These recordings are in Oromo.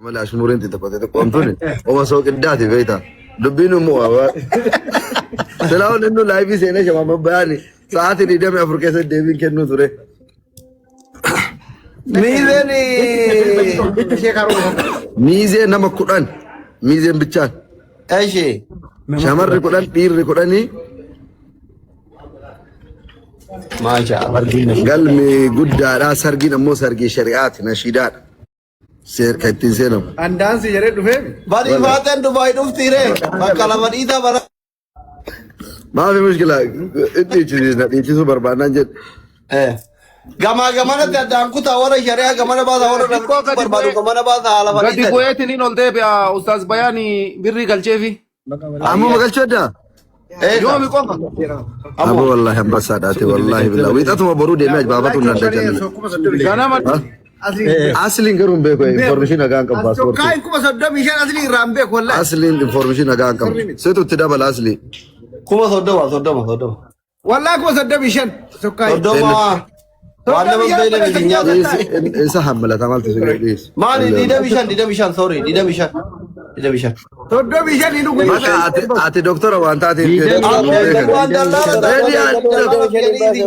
Malee ashmuriin xixiqqoo xixiqqoon tuni oma sooqiddaati beekta. Dubbiin immoo waa. Silaa inni live seenee shamarran bayaani sa'aatii 24 keessatti deebiin kennuu ture. Miizeen Miizee nama 10 miizeen bichaan. Eshi. Shamarri 10 dhiirri 10. Maasha Allah. Galmi guddaadha, sargiin ammoo sargii shari'aati, nashiidaadha. Seer kan ittiin seenamu. Andaansi jedhee dhufee. Bari faateen Dubaay dhufti ree. Bakka lama dhiitaa bara. Maafi mushkila inni dhiichisiisna, dhiichisuu barbaannaan jedhe. Gamaa gamanatti addaan kutaa, warra shari'aa gamana baasaa, warra Xiqqoo gadi barbaadu gamana baasaa haala Gadi fadhiisan. bu'eetiniin ol deebi'a Ustaaz Bayaani birrii galcheefi. Amma magalchuu addaa? Yoomi qofa? Abo wallahi ambassaadhaati, wallahi billah. Wiixatuma boruu deemee baafatu hin danda'a. Ganama. Asliin garuu hin beeku, information nagaa hin qabu paaspoortii. Tokkaayin 35,000 asli irraa hin beeku wallahi. Asliin information nagaa hin qabu. Situ itti dabala aslii. 30,000, 30, 30. Wallahi 35,000 tokkaayin. 30 waan nama hin beekne miti nyaata. Isa hammalata maaltu si dhiyeessu? Maali 25, 25, sorry, 25, 25. 35 hin dhugu. Maqaa ati doktora waan taateef. Waan dallaala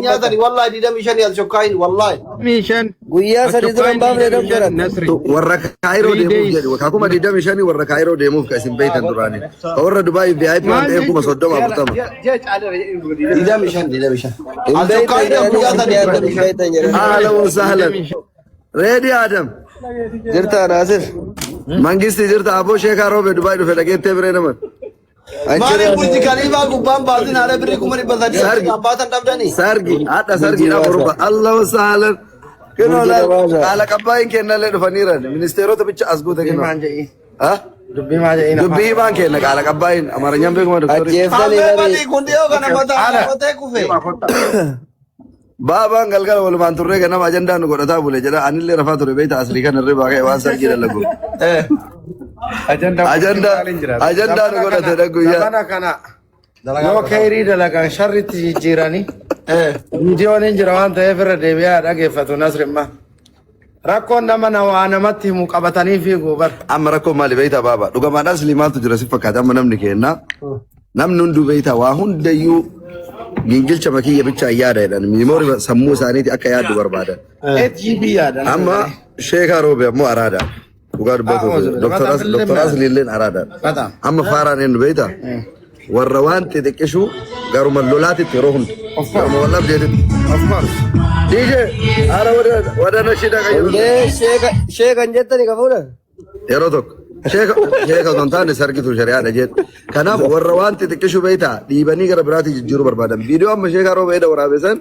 nyaatani wallahi 25 as shokkaayin wallahi. 5. Guyyaa 3 dura hin baafne doktora. Nasri. Warra Kaayiroo Three deemuuf days. jedhu kakuma 25 warra Kaayiroo deemuuf kan isin beektan duraanii. Ka warra Dubaay VIP waan ta'eef 30,000 40. Ji'a caalera jedhee dhugu. 25, 25. Hin As beektan shokkaayin jedhanii guyyaa hin 3 beektan, hin 25. beektan jedhanii. Ahlan wa sahlan. Reedi Adam. Jirta Naasir. Mangisti jirta aboo sheekaa roobe Dubaay dhufe dhageettee biree nama. Maali Burji Khaliifaa gubbaan baasin haala birrii 300,000 Sargi. baatan dhabdanii. Sargi hadha sargiidha boruba Allah wa sahlan. Kinoo Burji Nabaasa. haala qabbaayin kennallee dhufaniiran ministeerota bicha as guute kinoo. Ha? Dubbii maal jedhii? Dubbii himaan kenna qaala qabbaayin Amaaranyaan beekuma doktorii. Ajjeeftanii Hambee bari. badii kun dhiyoo kana mataa qabatee kufe. Baabaan galgala walumaan turree ganama ajandaa nu godhataa bule jedha, anillee rafaa ture beekta, asrii kana irra baakee waan sargii dalagu. Ajandaa Ajandaa nu godhate dha guyyaa. Zamana kana yoo kayrii dalagan sharritti jijjiiranii viidiyoon hin jira waan ta'eef irra deebi'aa dhageeffatu Nasrimma. Rakkoon nama na waa namatti himu qabatanii fiiguu bar. Amma rakkoo maali beektaa baaba? Dhugamaan aslii maaltu jira si fakkaata? Amma namni kenna. Namni hunduu beektaa waa hundayyuu gingilcha makiyya bichaa yaada jedhan. Memory sammuu isaaniiti akka yaaddu barbaadan. 8 GB yaada. Amma sheekaa roobe ammoo araada. Dhugaa dubbatuuf Doktor Asli illeen araada. Bataam. Amma faaraan eenyu beektaa? Warra waan xixiqqishuu garuma lolaatitti yeroo hunda. Garuma wal dhabdeetitti. Of course. DJ, haara wada nashiida qayyadu. Indee sheekan jettani ka fuudhan. Yeroo tokko. Sheeka sheeka osoo hin taane sargitu shari'aadha jedhu. Kanaaf warra waan xixiqqishuu beektaa dhiibanii gara biraatti jijjiiruu barbaadan. Viidiyoo amma sheekaa rooba eda waraabe san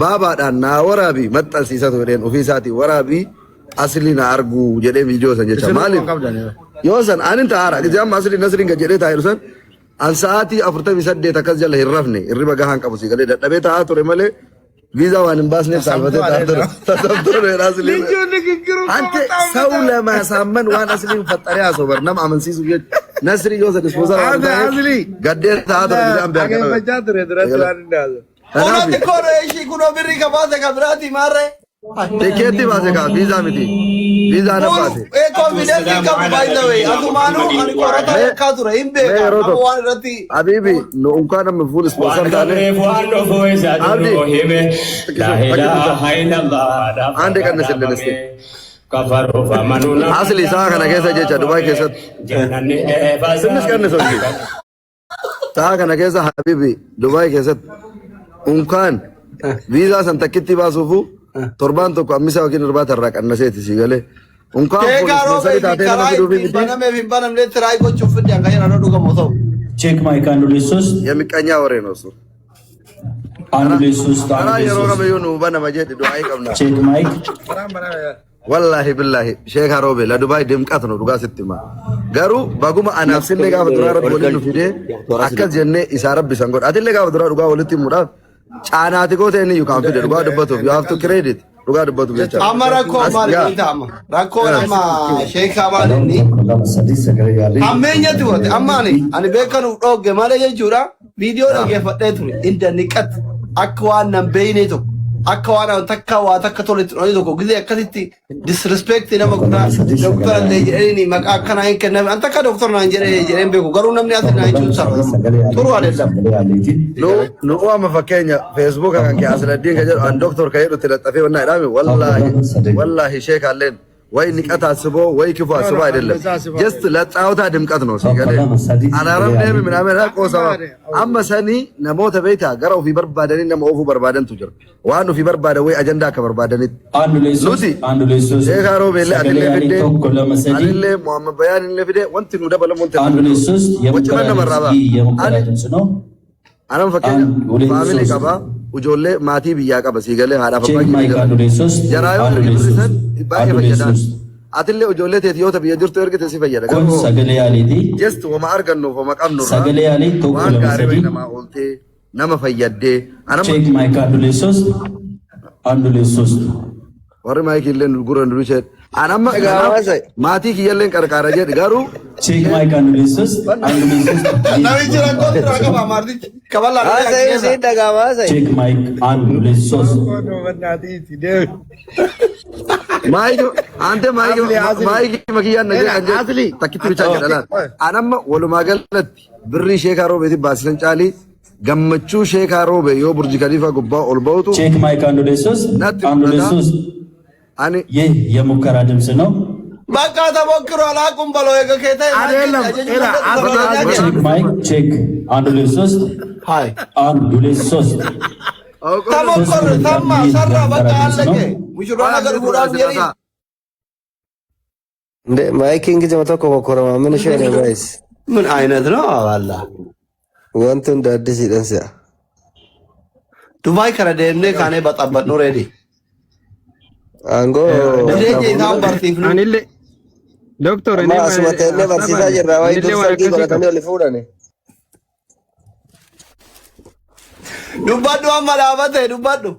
baabaadhaan naa waraabii maxxansiisatu jedheen, ofii isaatii waraabii asli na arguu jedhee viidiyoo san jecha. Isin Maaliif? qabdan. Yoo san anin ta'aara. Gizee amma asli nasriin gad jedhee taa'eeru san an sa'aatii 48 akkas jala hin rafne, hirriba gahaan qabu si galee dadhabee taa'aa ture malee viizaa waan hin baasneef saalfatee taa'aa ture. Tasabtuu asli. Ante ሰው ለማሳመን waan asliin faxaree haasoo bar nama amansiisuuf jecha nasri yoo sa dispoosar waan Asli. gaddee taa'aa ture gizee an beekaa. Dhageeffachaa ture duratti waan inni haasa'u. Kanaaf Kunoo xiqqoo ishii kunoo birrii ka baase ka biraati maarree. Tikeetti baase kaa, viizaa miti. Viizaa na baase. Confidence qabu by the way. Asumaanuu ani qorata yakkaa ture hin Mee beeka. yeroo Nama tokko. waan irratti Habibi nu unkaan amma full sponsor Waan taane. qabreef waan dhufu isa Abdi. duruu hime. Laa ilaaha illallah. Ande kan isin liste. Kafaruuf amanuu nama. Asli isaa kana keessa jecha Dubaay keessatti. Jannanni eebba Sinnis kan sochi. Sa'a kana keessa Habibi Dubaay keessatti unkaan viizaa san takkitti baasuufu torbaan tokko ammisa yookiin irbaata irraa qannaseeti si galee. Unkaan full Sheekaa sponsor roobee fi taatee nama karaa fiduufi ittiin miti. banameef hin banamne try gochuuf fidde akka jedhan dhugamu ta'u. Check mic አንድ ሁለት ሶስት የሚቀኛ ወሬ ነው እሱ። አንድ ሁለት ሶስት አንድ Karaa ሁለት yeroo ሶስት kamiyyuu nu banama jedhi du'aa'ii qabna. Check mic. Wallaahi billahi sheekaa roobe la Dubaay dimqat nu dhugaa sitti hima. Garuu baguma anaaf sillee gaafa duraa rabbi waliin nu fidee akkas jennee isaa rabbi san godha. Atillee gaafa duraa dhugaa walitti himuudhaaf caanaati gootee inni iyyuu kan fide dhugaa dubbatuuf you have to credit dhugaa dubbatuuf jecha. Amma rakkoo As maali yaa. beektaa amma? Rakkoon amma sheekaa maali inni? Hammeenyatti fudhate. Amma ani beekanuuf dhoogge malee jechuudha. Viidiyoo dhaggeeffadhee ture. Inda niqat akka waan nan beekne tokko. Akka waan an takka waa takka tole itti dhufanii tokko gizee akkasitti disrespect nama godhaa doktora illee jedhanii maqaa akkanaa hin kenname. An takka doktora naan jedhee jedheen beeku garuu namni asii naan jechuun sarara. Turu adeemsa. Nu nu amma fakkeenya Facebook kan kee Asladdiin kan jedhu an doktor kan jedhu itti laxxafee wannaa jedhame wallaahi wallaahi sheekaalleen ወይ ንቀት አስቦ ወይ ክፉ አስቦ አይደለም። ጀስት ለጫወታ ድምቀት ነው ሲገለ አላረም ምናምን ቆሰባ አመ ሰኒ ነሞተ ቤታ ገረ ኦፊ በርባደኒ ነመ ኦፉ በርባደንቱ ጅራ waan ofii barbaada ወይ አጀንዳ akka barbaadanitti አንድ ሁለት ሶስት Nuti አንድ ሁለት ሶስት Sheekaa Roobeellee sagalee atillee yaalii fidee tokko lama sadii anillee Muhammad Bayaan illee fidee wanti nu dabalamu wanti አንድ ሁለት ሶስት Waci የሙከራ manna ድምፅ marraaba. ይህ የሙከራ Ani ድምፅ ነው። anam fakkeenya አንድ ሁለት faamilii ሶስት qaba ijoollee maatii biyyaa qaba sii galee haadhaaf ቼክ abbaa ማይክ kiyya አንድ ሁለት ሶስት jaraa yoo አንድ ሁለት ergitu ሶስት san baay'ee አንድ ሁለት fayyadaan ሶስት atillee ijoollee teeti yoo ta biyya jirtu ergite si fayyada kun garuu sagalee yaaliiti. just wama argannuuf wama qabnurraa Sagalee yaalii tokko waan lama gaarii wayi sadii namaa ooltee nama fayyaddee anam ቼክ ማይክ አንድ ሁለት ሶስት አንድ ሁለት ሶስት warri maayikii illee gurra nu duuchee an amma Dhaga'amaa maatii kiyyallee qarqaara jedhi garuu ቼክ ማይክ አንድ ሁለት ሶስት አንድ ሁለት ሶስት ይህ Namichi የሙከራ rakkoo ድምፅ biraa ነው። qaba Amaartichi. Kaballaa dhufee Haasa'e achi keessa. siin dhaga'amaa haasa'e. ቼክ ማይክ አንድ ሁለት ሶስት maayikii ante maayikii Asli, asli. maayikii makiyyaan na jedhan jedhu Asli. takkitti bichaa jedha laal an amma walumaa galatti birrii sheekaa roobeeti baasisan caalii gammachuu sheekaa roobe yoo burji kaliifaa gubbaa ol ba'utu ቼክ ማይክ አንድ ሁለት ሶስት ናት አንድ ሁለት mul'ata. ሶስት ani ይህ የሙከራ ድምፅ ነው። Bakka ተሞክሯል አቁም በለው eega kee ta'e Adeelam, ajajuu era, danda'u asli, barbaada asli. ቼክ ማይክ ቼክ አንድ ሁለት ሶስት Hai. አንድ ሁለት ሶስት ተሞክር ተማ ሰራ በቃ አለቀ። ሙሽራና ገር ጉዳፍ የሪ እንደ maayikiin gijama tokko mokkorama ምን ishee ነው guys? ምን አይነት ነው አባላ Wanti hundi addisiidhan si'a. ዱባይ ከረ deemnee kaanee baxabbadhu reedi Aangoo jireenya isaan barsiifnu Anillee doktor amma asuma teennee barsiisaa jirra wayi dur anillee waan sargii akkasii qaba. godhatanii oli fuudhani. dubbadhu amma dhaabate dubbadhu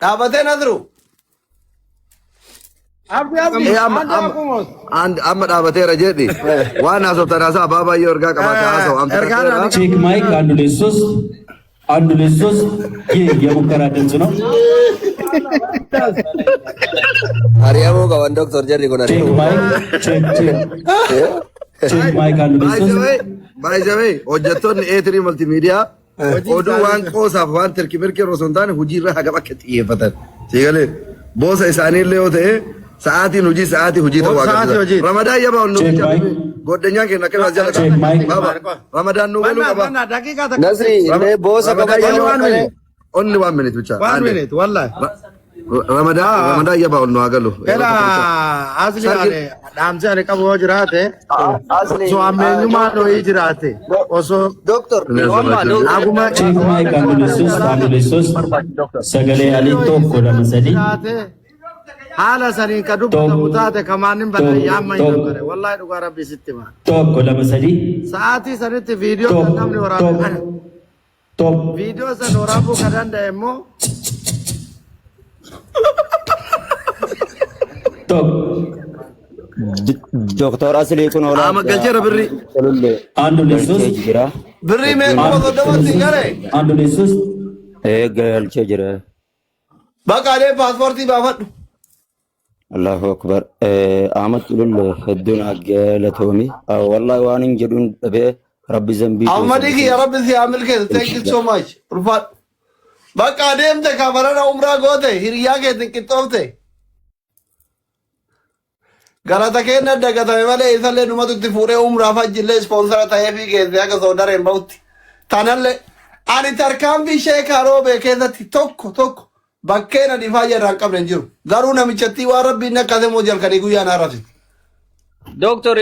dhaabatee Nasru Abdi abdi. Ee, amma Andi amma akkuma. and amma dhaabateera jedhi waan haasoftan haasaa abbaa baay'ee ergaa qabaate haasa'u Ergaan amtikateera ani ቼክ ማይክ አንድ ሁለት ሶስት አንድ ሁለት ሶስት ይህ የሙከራ ድምፅ ነው። Ari'amuu qaban doktor jarri kun ቼክ ari'amuu. ማይክ ቼክ ቼክ ቼክ ማይክ አንድ ሁለት ሶስት baay'ee hojjettoonni A3 multimedia oduu waan qoosaaf waan tirki mirkii osoo hin taane hojii irra hagam akka xiyyeeffatan siigalee boosa isaanii illee yoo ta'e sa'aatiin hojii sa'aatii hojii ta'uu Sa'aatii agarsiisa. hojii. Ramadaan yabaa ol ቼክ nuuf ማይክ godhanyaan keenya akka as jala ቼክ ማይክ qaba. Ramadaan nu galuu Banna qaba. banna daqiiqaa takka. Nasri illee boosa Ramadaan qabatanii yabaa one malee. minute. Only one minute bicha. One minute wallahi. Ramadaan Ramadaan yabaa ol nu haa galu. Era asli Sargi- ani dhaamsi ani qabu yoo jiraate Asli osoo ammeenyummaan ho'ii jiraate osoo Doktor aguma ቼክ ማይክ አንድ ሁለት ሶስት አንድ ሁለት ሶስት sagalee yaalii tokko lama sadii jiraate haala saniin ka dubbatamu Tokko, taate kamaanin bada yaamma hin tokko. dabbare wallahi dhugaa rabbii sitti hima. tokko lama sadii Sa'aatii sanitti viidiyoo kan tokko namni waraabe tokko ana. tokko Viidiyoo san waraabuu kan danda'e immoo tokko Doktor Aslii kun olaa Ama galcheera birrii. Culullee አንድ ሁለት galchee ሶስት jira. birrii mee kuma አንድ soddomatti gale አንድ ሁለት ሶስት Ee galchee jira. በቃ dee paaspoortii baafadhu Allahu akbar. Ahmad Culullee hedduun galatoomii. Wallahi waan hin jedhuun dhabee rabbi zambii Ahmadi kiyya rabbi si haa milkeessu thank you so much ulfaadhu bakka deemte kafarana umraa goote hiriyaa keetiin qixxoofte galata keenna dagatame malee isallee dhumatu itti fuudhee umraaf hajjillee ispoonsara ta'eefii geesse akka soodareen bahutti tanallee ani tarkaanfii sheekaa roobee keessatti tokko tokko bakkeen ani faayya irraa hin qabne hin jiru garuu namichatti waan rabbiin akkase moo jalkanii guyyaa na arrabsite Doktor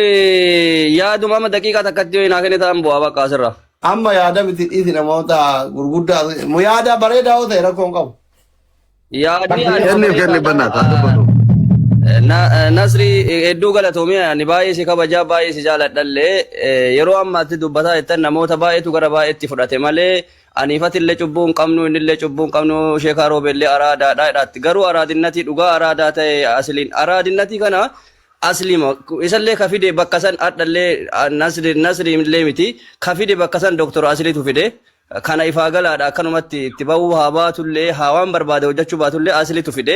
yaaduma amma daqiiqaa takkatti yoo hinaa kennitan bu'aa bakka asirra. amma yaada miti dhiisi namoota gurguddaa yaada bareedaa yoo ta'e rakkoo hin qabu. Yaadni ani Kenniif kenniif bannaa haa dubbatu. Nasri hedduu galatoomii ani baay'ee si kabajaa baay'ee si jaaladhallee yeroo ammaatti dubbataa jettan namoota baay'eetu gara baay'eetti fudhate malee aniifatillee cubbuu hin qabnu innillee cubbuu hin qabnu sheekaa roobeellee araadaadha jedhaatti garuu araadinnatii dhugaa araadaa ta'e asliin araadinnatii kana aslima isallee ka fide bakka san adhallee nasri nasri illee miti ka fide bakka san doktor asliitu fide. Kana ifaa galaadha akkanumatti itti bahuu haa baatullee haa waan barbaade hojjechuu baatullee aslitu fide.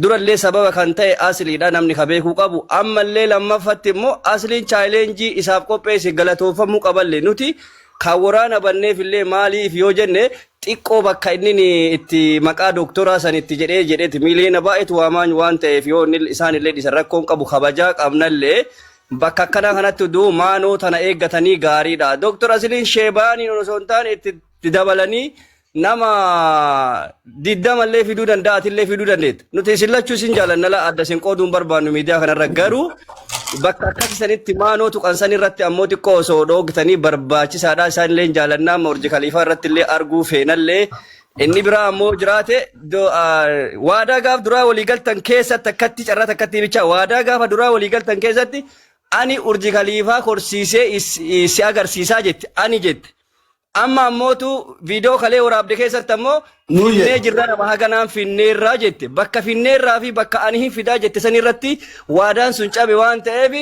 Durallee sababa kan ta'e asliidha namni ka beekuu qabu. Ammallee lammaffatti immoo asliin chaayilenjii isaaf qopheesse galatoofamuu qaballee nuti kan waraana banneefillee maaliif yoo jenne xiqqoo bakka inni itti maqaa doktoraa san itti jedhee jedheeti miiliyoona baay'eetu waamaan waan ta'eef yoo inni isaanillee dhiisan rakkoon qabu kabajaa qabnallee bakka akkanaa kanatti uduu maanoo tana eeggatanii gaariidha. Doktor Asiliin Sheebaaniin osoo hin taane itti dabalanii nama digdamallee fiduu danda'a atillee fiduu dandeetta. Nuti isin lachuu isin jaalanna la adda isin qooduu hin barbaannu miidiyaa kanarra garuu bakka akkasii sanitti maanoo tuqan san irratti ammoo xiqqoo osoo dhoogtanii barbaachisaadha isaan illee jaalannaa amma Urji Kaliifaa irratti illee arguu feenallee inni biraa ammoo jiraate waadaa gaaf duraa walii galtan keessatti akkatti carraa takkatti bicha waadaa gaafa duraa walii galtan keessatti ani Urji Kaliifaa korsiisee si agarsiisaa jette ani jette. Amma ammootu viidiyoo kalee waraabde keessatti ammoo Nuu finnee jedhe. jirra nama haganaan finneerraa jette. Bakka finneerraa fi bakka ani hin fidaa jette san irratti waadaan sun cabe waan ta'eef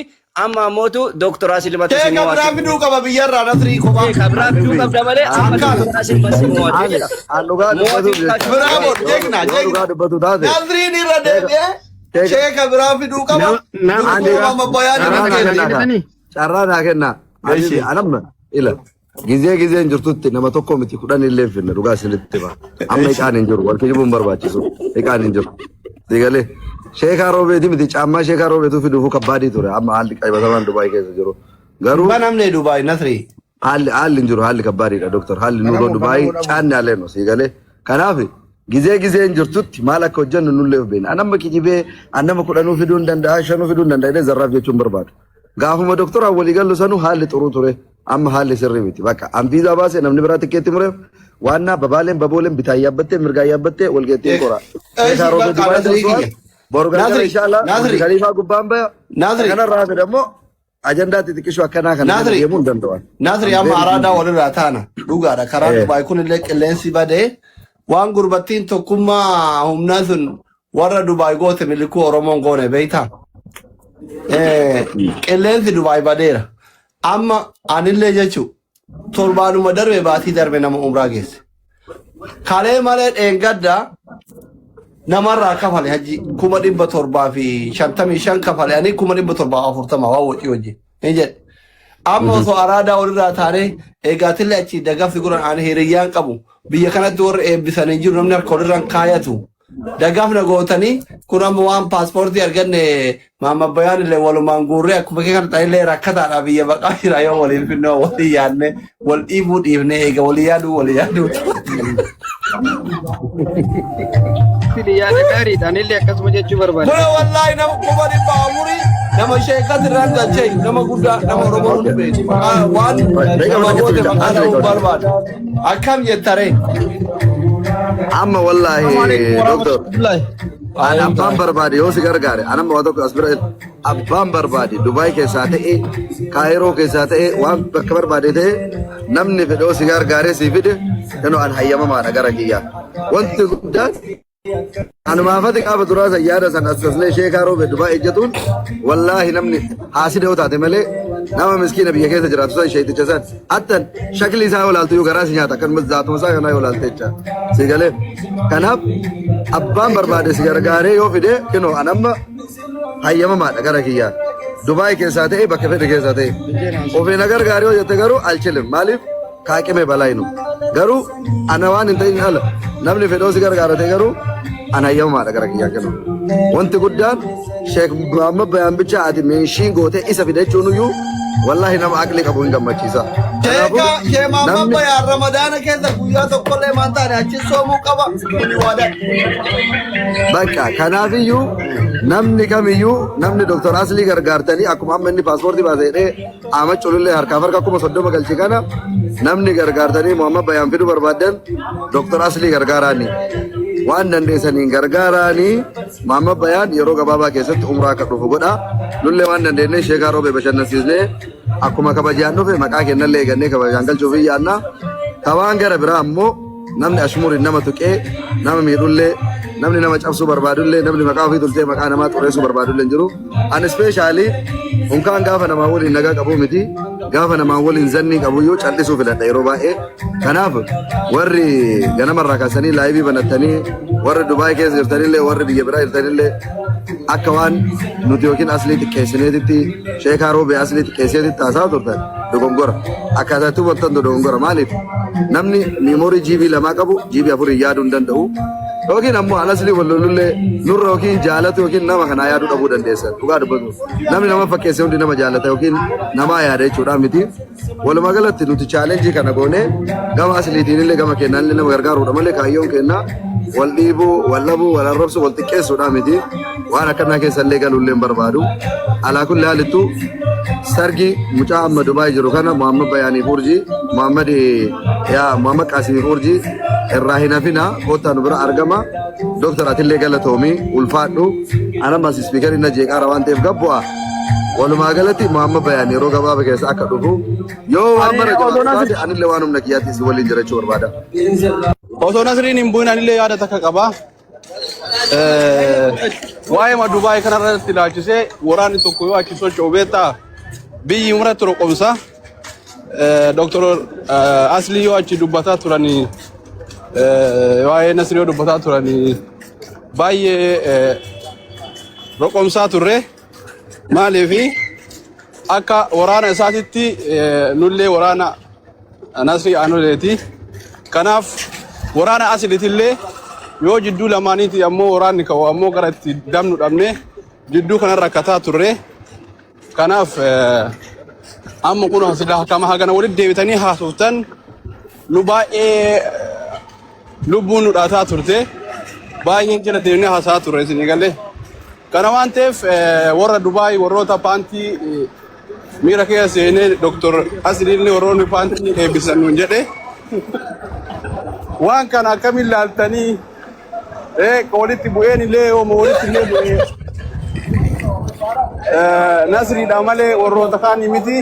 amma ammootu Dooktor Asili Matu si Sheeka biraa mo'ate. fiduu qaba biyyarraa Nasrii kophaa. Sheeka biraa fiduu qabda malee amma Akkaan. Dooktor Asili Matu si mo'ate Ani jedha. an dhugaa Mo'atiin dubbatuuf jecha Biraa yoo bor jeekna yoo jeekna. dhugaa dubbatu taate Nasriin irra sheeka deebi'ee sheeka sheeka biraa fiduu qaba. Nama ani Durtuu amma bayaan carraa irra naa keessa. kennaa kaa carraa naa kennaa Eshi. habibi anamma ila Gizee gizeen jirtutti nama tokko miti 10 illee hin finne dhugaa isinitti hima. Amma iqaan hin jiru wal kijibuun barbaachisu iqaan hin jiru. Sigalee sheekaa roobeeti miti caammaa sheekaa roobeetu fiduufuu kabbaadii ture amma haalli qaybatamaan Dubaay keessa jiru. Garuu Banamne Dubaay Nasrii. haalli haalli hin jiru haalli kabbaadiidha doktor haalli nuroo Banamuu Dubaay banamuu dhabu. caanni aleenu sigalee. Kanaaf gizee gizeen jirtutti maal akka hojjennu nullee of beekna. An amma kijibee an nama kudhanuu fiduu hin danda'a shanuu fiduu hin danda'a jedhee zarraaf jechuun barbaadu. Gaafuma doktoraan walii gallu sanuu haalli xuruu ture. Amma haalli sirrii miti. Bakka an viizaa baase namni biraa tikkeetti mureef waannaa babaaleen babooleen bitaan yaabbattee mirgaan yaabbattee wal geettiin kora. Eshi Sheekaa roobee bakka Dubaay Nasrii darsuwaan kiyya. boru galgala Nasrii inshaallah Burj Nasrii Khaliifaa gubbaan baya. Nasrii Kanarraa hafe immoo ajandaa xixiqqishoo akkanaa kana jala Nasrii deemuu hin danda'an. Nasri I'm amma very araadaa busy. walirraa taana dhugaadha karaan Dubaay kunillee qilleensi badee waan gurbattiin tokkummaa humnaa sun warra Dubaay goote milikuu Oromoon goone beektaa. Qilleensi Dubaay badeera. Amma anillee jechuun torbaanuma darbe baatii darbe nama umraa geesse. Kalee malee dheengadda namarraa kafale hajji 755,000 kafale ani 740,000 waan wacii hojii. Hin jedhe. Amma osoo araadaa walirraa taanee eegaatillee achii dagafti guran ani hiriyyaan qabu biyya kanatti warri eebbisanii jiru namni harka walirraan kaayatu. Dagafna gootanii kun amma waan paaspoortii arganne maamma bayaan illee walumaan guurree akkuma kee kana ta'ellee rakkataadha biyya baqaa jira yoo waliin finnoo walii yaadne wal dhiibuu dhiifne eega walii yaaduu walii yaaduu. Fidi yaada gaariidha. Anillee akkasuma jechuu barbaada. Kuna wallaahi nama 400,000 nama sheekat irraan galchee nama guddaa nama Oromoo hundi beeku. Maqaa waan nama goote maqaa dha'uu barbaada. Akkam jettaree? Amma wallaahi doktor ani abbaan barbaade yoo si gargaare ani amma waa tokko as bira abbaan barbaade Dubaay keessaa ta'e Kaayiroo keessaa ta'e waan bakka barbaade ta'e namni fedhe yoo si gargaaree si fide kanoo an hayyamamaadha gara kiyyaa. Wanti guddaan Anumaafati gaafa duraa san yaada san as tasnee sheekaa roobe dubaa ejjatuun wallaahi namni haasida yoo taate malee nama miskiina biyya keessa jiraatu san sheeticha san attan shakli isaa yoo laaltu yoo garaa si nyaata akkanumas zaatuma isaa kanaa yoo laalte jecha si galee kanaaf abbaan barbaade si gargaaree yoo fide kinoo an amma hayyamamaadha gara kiyyaa Dubaay keessaa ta'e bakka fedhe keessaa ta'e ofii na gargaaree yoo jette garuu alchilim maaliif kaaqime balaayinu garuu ana waan hin ta'in ala namni fedhoo si gargaara ta'e garuu ana hayyamamaadha gara kiyyaa kennu wanti guddaan sheek Muhammad Bayaan bicha ati meeshiin gootee isa fide jechuun iyyuu wallaahi nama aqlii qabu hin gammachiisa. Kanaafuu Sheeka shee Maamma namni Bayaan Ramadaana keessa guyyaa tokkollee maan taane achi soomuu qaba kuni waadaa. Bakka kanaafiyyuu namni kamiyyuu namni Dr. Aslii gargaartanii akkuma amma inni paaspoortii baase jedhee Ahmad Culullee harkaaf harka 30,000 galche kana namni gargaartanii Muhammad Bayaan fiduu barbaaddan Dr. Aslii gargaaraani. Waan dandeessaniin gargaaraanii Muhammad Bayaan yeroo gabaabaa keessatti umraa akka dhufu godha. Nullee waan dandeenye Sheekaa Roobee bashannansiisnee akkuma kabajaan dhufe maqaa kennallee eegannee kabajaan galchuuf hin yaadna. Ka waan gara biraa ammoo namni ashmuriin nama tuqee nama miidhullee Namni nama cabsuu barbaadullee, namni maqaa ofii tolchee maqaa namaa xureessuu barbaadullee hin jiru. Ani specially unkaan gaafa namaa waliin nagaa qabu miti. Gaafa namaa waliin zannii qabu iyyuu callisuu filadha yeroo baay'ee. Kanaaf warri ganamarraa kaasanii live banattanii, warri Dubaay keessa jirtanillee, warri biyya biraa jirtanillee, akka waan nuti yookiin Aslii xiqqeessineetitti, Sheekaa Roobee Aslii xiqqeesseetitti haasaa turtan dogongora. Akkaataa itti hubattantu dogongora. Maaliif namni memory GB 2 qabu GB 4 yaaduu hin danda'u. Yookiin ammoo an Aslii wal lolullee nurra yookiin jaalatu yookiin nama kanaa yaaduu dhabuu dandeessan. Dhugaa dubbatu. Namni nama fakkeesse hundi nama jaalata yookiin namaa yaada jechuudha miti. Walumaa galatti nuti challenge kana goonee gama Asliitiin illee gama kennaan illee nama gargaaruudha malee kaayyoon kennaa wal dhiibuu, wal dhabuu, wal arrabsuu, wal xiqqeessuudha miti. Waan akkanaa keessa illee galuu illee hin barbaadu. Alaa kulli haalittuu sargi mucaa amma Dubaay jiru kana, Muhammad Bayaanii Urjii, Muhammad yaa Muhammad Qaasimii Urjii, irraa hin hafina, kottaa nu bira argama. Dooktar, atillee galatoomii, ulfaadhu. Anamas speaker na jeeqaara waan ta'eef gabbu'a. Walumaa galatti Muhammad Bayaan yeroo gabaabaa keessa akka dhufu yoo waan Ani bara osoo jabaatu Nasri taate anillee waan humna kiyyaatti isin waliin jiraachuu barbaada. Osoo Nasriin hin bu'in anillee yaada takka qaba. Waa'ee ma Dubaay kanarratti ilaalchisee waraanni tokko yoo achi socho'u beektaa, biyyi mura roqomsa. Dr. Aslii yoo achi dubbataa turanii, waa'ee Nasrii yoo dubbataa turanii, baay'ee roqomsaa turre. Maaliifi akka waraana isaatitti nullee waraana Nasrii Aanoleeti. Kanaaf waraana Asliitillee yoo jidduu lamaaniiti ammoo waraanni ka'u ammoo gara itti dabnu dhabne, jidduu kana rakkataa turre. Kanaaf amma kun silaa kama hagana walitti deebitanii haasoftan nu baay'ee lubbuun nu dhaataa turte, baay'een jala deemnee haasaa turre isinii galee. Kana waan ta'eef warra Dubaay, warroota paantii miira keessa seenee Dr. Asliillee warroonni paantii eebbisan nuun jedhe. Waan kana akkamiin laaltanii walitti bu'een illee yooma walitti illee bu'ee Nasriidha malee warroota kaanii miti.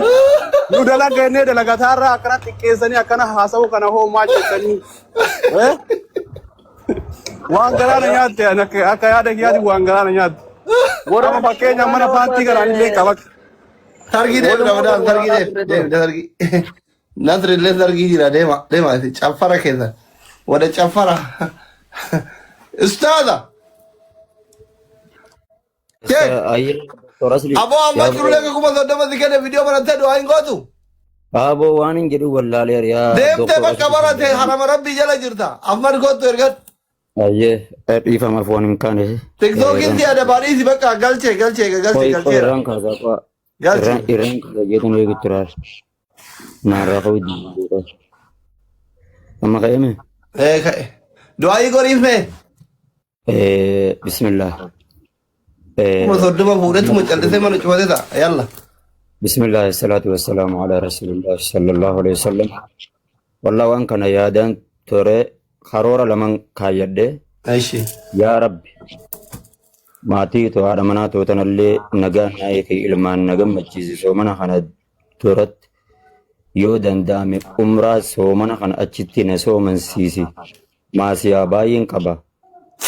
Nu dalaga jennee dalagataarraa akkana xiqqeessanii akkana haasa'uu kana hoo maal jettanii? Waan garaana nyaatte, ani akka yaada kiyyaatti waan garaana nyaatte. Amma fakkeenya mana paantii kanaan illee qaba. Targii deemi, Ramadaan targii deemi, deemi targii. Nasri illee targii jira, deema deema, caffara keessa. Wada caffara. Ustaaza. Sheek. Ayyee, Dr. Asli. Aboo, amma jirulee 30,000 si kenne, viidiyoo banattee du'aa hin gootu. Aboo, waan hin jedhu wallaaleera yaa Deemtee Dr. bakka Asli. barate harama rabbii jala jirta. Amma gootu ergadhu. Ayyee, dhiifamaaf waan hin kaane. Tiktookiin si adabaa, dhiisi, bakka galchee galchee galchee Qoy qoy, galcheera. irraan kaasaa qo'a. Galchee. Irraan kaasaa jeetan eegu turaar. Naarraa ka'uu diidee. Amma ka'eeme? Ee, ka'e. Du'aayii goriif mee. Bismillah. 30,000 fuudhetuma callisee mana cufate ta'a. Yalla. Bismillah, salatu wassalamu ala rasulillah sallallahu alaihi wasallam. Wallah, waan kana yaadaan ture, karoora laman kaayyadhe. Aishi. Yaa Rabbi, maatii too, haadha manaa too tanallee nagaan naa fi ilmaan na gammachiisi, soomana kana duratti yoo danda'ame umraa soomana kana achitti na soomansiisi. Maasiyaa baay'een qaba.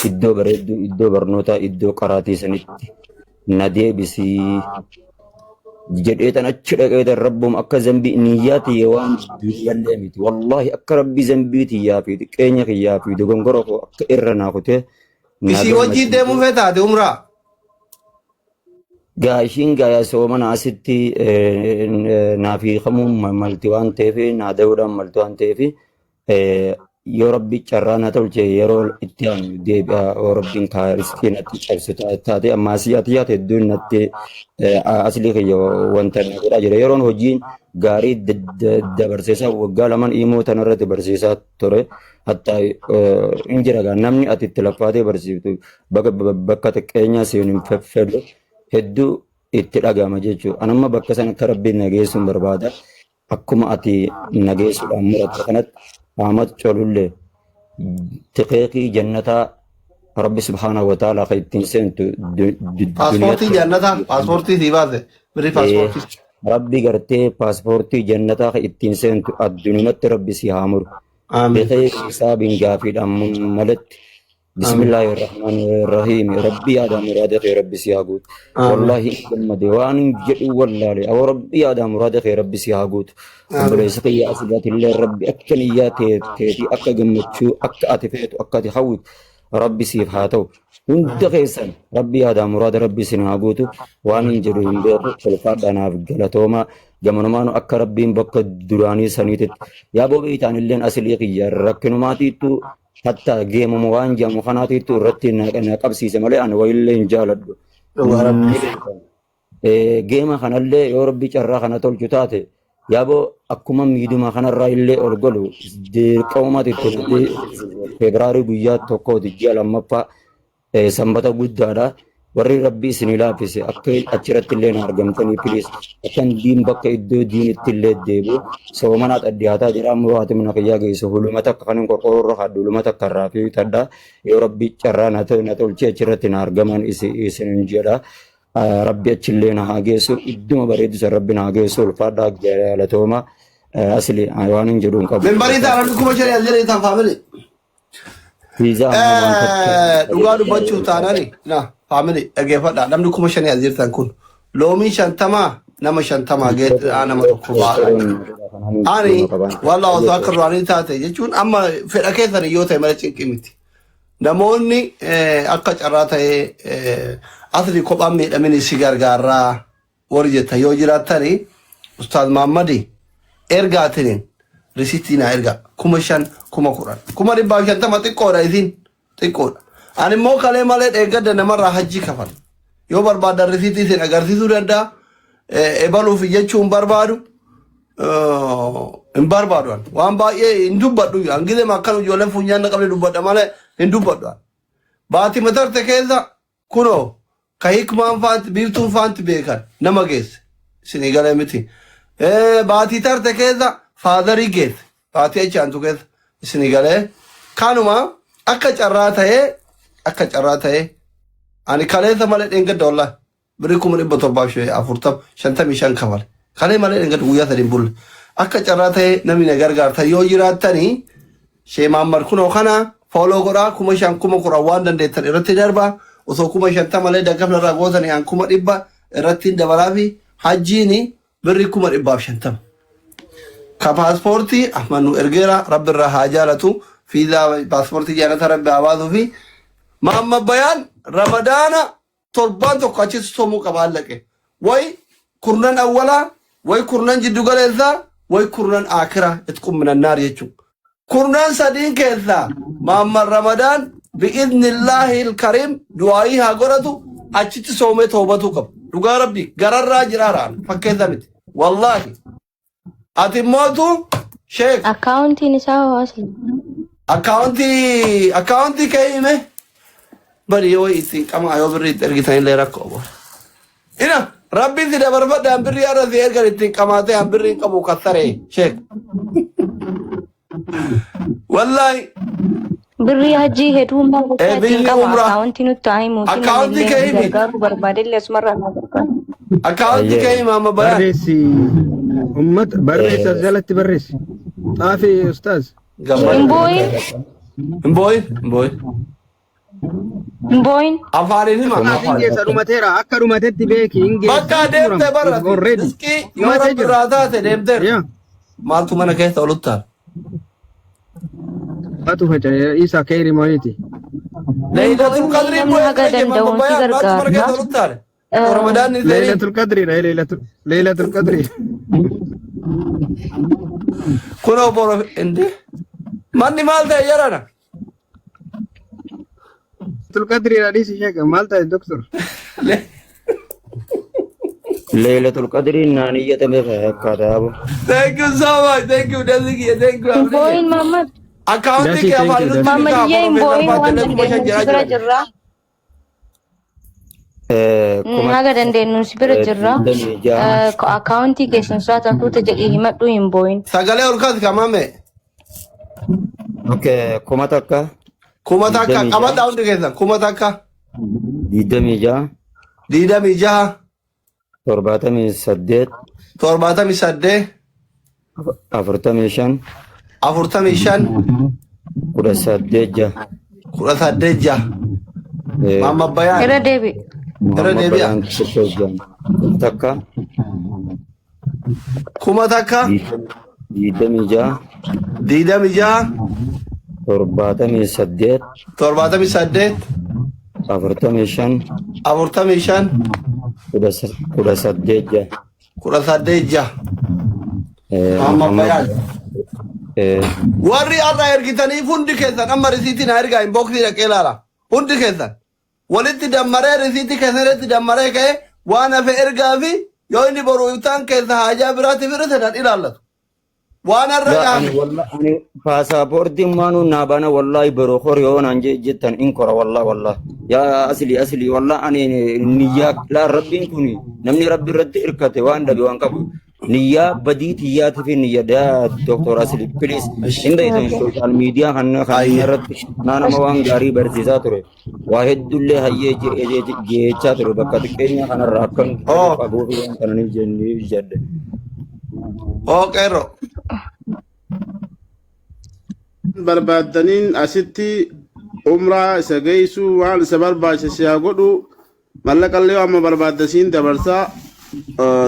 Iddoo bareedduu, iddoo barnootaa, iddoo qaraatii sanitti na deebisii jedhee tan achi dhaqee tan rabbuma akka zambii niyyaa tiyya waan dunyallee miti. Wallaahi, akka Rabbi zambii tiyyaa fi xiqqeenya kiyyaa fi dogongora koo akka irra naa kutee na Isii wajjin deemuu gammachiisee. feetaate umraa. Gaa ishiin gaa soomana asitti naaf hiikamuun malti waan ta'eef, naa da'uudhaan malti waan ta'eef, yoo Rabbi carraa na tolche yeroo itti aanu deebi'a, yoo Rabbiin kaa riskii natti cabsu taate. Amma asii ati yaate hedduun natti Aslii kiyya wanta na godhaa jira. Yeroon hojiin gaarii dabarsiisaa waggaa lamaan imoo tanarratti barsiisaa ture. Hatta hin jira gaa namni ati itti laffaatee barsiiftu bakka xiqqeenyaa seenu hin fedhu, hedduu itti dhaga'ama jechuudha. Anamma bakka sana akka Rabbiin na geessuun barbaada. Akkuma ati na geessuudhaan muratte kanatti Ahmad Colullee tiqeeqii jannataa Rabbi subhaanahu wa ta'ala kan ittiin seentu Paaspoortii duniyaatti jannataa paaspoortii sii baase birrii paaspoortii. Rabbi gartee paaspoortii jannataa kan ittiin seentu addunumatti Rabbi si haa muru. Amiin. Biqee hisaabiin gaafiidhaan malatti. Bismillaahi Rahmaani Rahiim. Rabbi yaada muraada kee Rabbi si haa guutu. Wallaahi hin gammade waan hin jedhu wallaale. Awwa Rabbi yaada muraada kee Rabbi si haa guutu. Obboleessa kiyya asirratti Rabbi akka niyyaa teetii akka gammachuu akka ati feetu akka ati hawwitu Rabbi siif haa ta'u. Hunda keessan Rabbi yaada muraada Rabbi isin haa guutu. Waan hin jedhu hin beeku. Ulfaadhaa naaf galatoomaa. Gamanumaanu akka Rabbiin bakka duraanii saniititti. Yaa boobii taanilleen asilii kiyya rakkinumaatiittuu hatta geemuma waan jedhamu kanaatiittuu irratti na qabsiise malee ani wayillee hin jaaladhu. Dhugaa Rabbi. Ni beekan. Geema kanallee yoo Rabbi carraa kana tolchu taate yaaboo akkuma miidhuma kanarraa illee ol galu dirqamumatti itti Febraarii guyyaa tokkooti ji'a lammaffaa sanbata guddaadha. Warri Rabbi isinii laaffise akka achirratti illee na argamtanii piliis akkan diin bakka iddoo diinitti illee deebi'u soomanaa xaddiyaataa jira amma yoo haati mana kiyyaa geessu huluma takka kan hin qorqoroo irra kaadhu huluma takka irraa fi tadha yoo Rabbi carraa na tolchee achirratti na argaman isin jedha. Rabbi achillee na haa geessu idduma bareedu san Rabbi na haa geessu ulfaadhaa galatooma asli waan hin jedhu hin qabu. Mimbarii ta'a namni 5000 as jedhee ta'an faamili. Fiizaa ammoo waan takka Dhugaa dubbachuu taanani na faamili dhaggeeffadha namni 5000 as jirtan kun loomii 50 nama 50 geedhaa nama tokko baadha. Ani walaa osoo akka duraanii taate jechuun amma fedha keessan yoo ta'e malee cinqii miti. Namoonni akka carraa ta'ee asli kophaan miidhamini si gargaarraa warri jettan yoo jiraattani Ustaaz Maammadi ergaatiniin risiitii naa ergaa 5000 10,000 150,000 xiqqoodha isin xiqqoodha. Ani immoo kalee malee dheeggadda namarraa hajjii kafal. Yoo barbaadan risiitii isin agarsiisuu danda'a. Ebaluuf jechuu hin barbaadu. Hin barbaadu ani. Waan baay'ee hin dubbadhu. An gizema akkan ijoolleen funyaan na qabde dubbadha malee hin dubbadhu ani. Baatii matarte keessa kunoo ka hikmaan faanti biiftuun faanti beekan nama geesse. Isinii galee miti. Baatii tarte keessa faazarii geesse. Baatii achi aantu keessa isinii galee. Kanuma akka carraa ta'ee akka carraa ta'ee ani kaleessa malee dheengadda wallaahi. Birrii 740,000 55 kafale. Kalee malee dheengadda guyyaa sadiin bulle. Akka carraa ta'ee namni na gargaartan yoo jiraattanii Shee Maammar kunoo kana fooloo godhaa 5000 10,000 waan dandeettan irratti darbaa osoo 50,000 illee daggafna irraa gootanii an 100,000 irratti hin dabalaa fi hajjiini birrii 150,000. Ka paaspoortii Ahmad nu ergeera rabbi irraa haa jaalatu fiizaa paaspoortii jaalata rabbi haa baasuu fi Maamma Bayaan Ramadaana torbaan tokko achitti soomuu qaba allaqe. Way kurnan awwalaa, way kurnan jiddu galeessaa, way kurnan aakiraa itqun minannaar jechuudha. Kurnan sadiin keessaa Maamman Ramadaan bi'iznillaahi ilkariim du'aayii haa godhatu achitti soomee toobatuu qaba. Dhugaa rabbi gararraa jiraaraan fakkeessa miti. Wallaahi. Ati mootu sheek Akkaawuntiin isaa hoo asli? Akkaawuntii kee hime bari yoo ittiin qamaa yoo birrii itti ergitan illee rakkoo booda. Ina rabbiin si dabarfadhe an birrii har'a si ergan ittiin qamaatee an birrii hin qabu kassaree sheek. Wallaahi Birrii hajii heduu maal gochaa ittiin birrii qaba umraa akkaawuntii nutti haa himuuti akkaawuntii namillee kee nu himi gargaaruu barbaadellee asumarraa nu gargaara. akkaawuntii kee Ayyee. himi amma bayaan. Barreessi ummata barreessi as jalatti barreessi. Xaafi ustaaz. Hin Gammada. boo'in Hin boo'in hin boo'in. hin boo'in. Afaaniin hima Hin afaaniin. geessa dhumateera akka dhumatetti beeki hin geessa Bakka hin deemte xumurama. barate Already riskii yoo dhumatee rabbi jira. irraa taate deemteerta. Yaa Maaltu mana keessa oluttaan? Atu faca'e isa keeri mo'iti. Hin Laylatul boo'in Qadrii namni bu'ee haga ture jemma danda'uun si bayaan maaltu mana gargaara. keessa oluttaan? Ramadaan ni seeniin. Laylatul Qadri dha Laylatul Laylatul Qadri. Kunoo boro inde manni maal ta'e jarana? Laylatul Qadri dha dhiisi sheeka maal ta'e doktor. Laylatul Qadriin naan iyyatame fakkaata yaaboo. Thank you so much. Thank you Dasikiya. Thank you Hin Abdiya. boo'in Mahammad. Akkaawuntii Dasi kee thank afaan you nutti dasi. himaa Mahammadiyyee hin Profeesar boo'in waan Baaddalee 5000 dandeenyu si jiraa bira jiran. jirra. Kuma Haga dandeenyu si bira jirra. 26 Akkaawuntii keessan so'ata tuuta jedhii himadhu hin boo'in. Sagalee ol kaasi kamame. Okay, 1000 1000 26 qabadhaa hundi keessan 1000 26 26 78 78 45 45 18 6. 18 6. Maamma Bayaan. Irra deebi. Irra Muhammad deebi'a. Bayaan tokko ja'a. 1000. 1000. 26. 26. 78. 78. 45. 45. 18 ja'a. 18 6. Maamma Muhammad Bayaan. Warri har'a ergitaniif hundi keessan amma risiitii na ergaa inboxii dhaqee ilaala. Hundi keessan. Walitti dammaree risiitii keessan irratti dammaree ka'ee waan hafe ergaa fi yoo inni boru ibsaan keessa haajaa biraatiif hir'ise nan ilaallatu. Waan har'a La ani gaafne. wallahi ani paasapoortiin maanuu naa bana wallahi boroo kor yoo naan jettan in kora wallahi wallahi yaa asli asli wallahi ani niyyaa laa rabbiin kun namni rabbi irratti hirkate waan dhabe waan qabu niyyaa badii tiyyaati fi niyya yaa doktor asli please hin beektan social media kan kan irratti naa nama waan gaarii barsiisaa ture waa hedduullee hayyee jechaa ture bakka xiqqeenya kanarraa akkan qabuu fi waan kana ni jennee jedhe. Oo qeerroo. Barbaaddaniin asitti umraa isa geessu waan isa barbaachise haa godhu mallaqallee amma barbaadda siin dabarsaa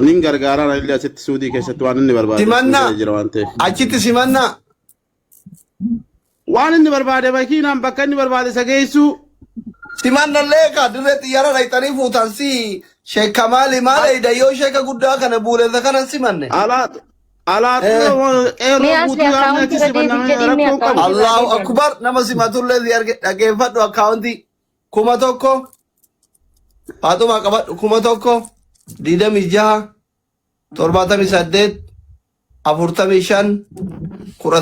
nin gargaaraa illee asitti suudii keessatti waan inni barbaade Simannaa. jira waan ta'eef. Achitti simannaa. Waan inni barbaade makiinaan bakka inni barbaade isa geessu. Simannallee kaa dirree xiyyaara dhayxanii fuutan si sheekka maali maal eeyda yoo sheeka guddaa kana buuleessa kana simanne. Alaa alaa qeerroo Mee asli guutuu yaamne akkaawuntii achi irra deebi simanname jedhii mee rakkoon qabu. akkaawuntii irra Allahu deebi'an. akbar nama simatullee si arge dhaggeeffadhu akkaawuntii 1000 Faaxumaa qabadhu 1000 26 78 45 10.